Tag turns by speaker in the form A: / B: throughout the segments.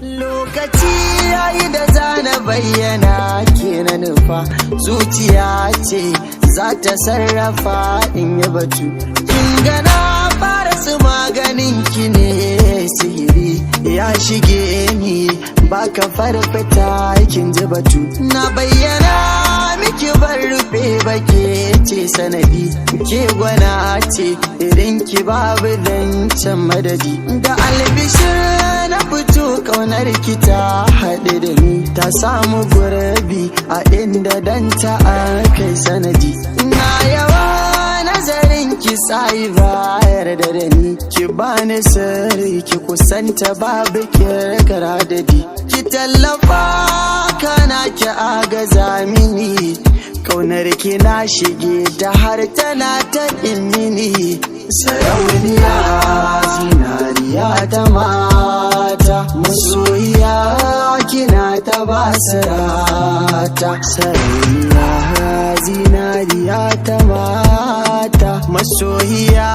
A: Lokaci yayi da zana bayyana ke na nufa, zuciya ce za ta sarrafa in yi batu. Kin gana fara su maganin ki ne, sihiri ya shige ni, baka farfita, kin ji batu. Na bayyana miki, bar rufe bake ce sanadi, ke gwana ce, irin ki babu can madadi. Da albishir na fito, kaunar ki ta haɗe da ni, ta samu gurbi a inda dan ta kai sanadi. Na yawa nazarin ki sai bayar da ni, ki bani sirri, ki kusanta, babu kirkara dadi. Ki tallafa kana ki agaza mini, kaunar ki na shige ta har tana ta mini. Sarauniya, zinariya ta mata, masoyiya, kina ta basirata. Sarauniya, zinariya ta mata, masoyiya,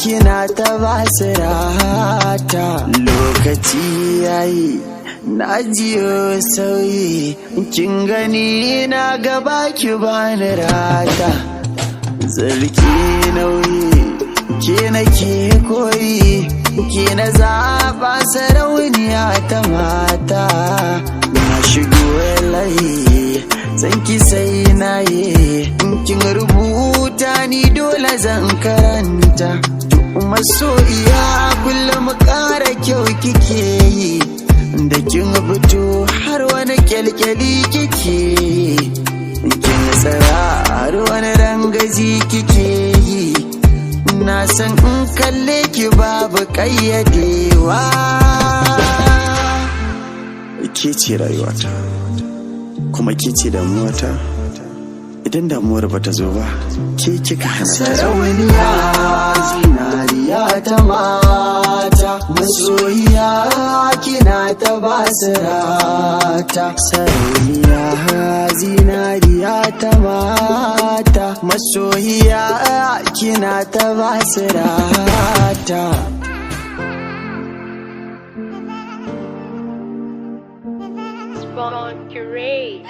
A: kina ta basirata. Lokaci yayi, na jiyo sauyi, kin gani na gaba, ki bani rata. Zarki nauyi ke nake koyi, ke na zaɓa, sarauniya ta mata. Na shigo layi, zan ki sai na yi, in kin rubuta ni dole zan karanta. Masoyiya, kullum ƙara kyau kike yi, da kin fito har wani kyalkyali kike yi, kin tsara har wani rangaji kike yi. Na san in kalle ki babu ƙayyadewa.
B: Ke ce rayuwata, kuma ke ce damuwata. Idan damuwar bata zo ba, ke kika hana ta zo.
A: Sarauniya, zinariya ta mata, masoyiya, kina ta basirata. Sarauniya, zinariya ta mata, masoyiya, kina ta basirata.
C: Spawn Curate.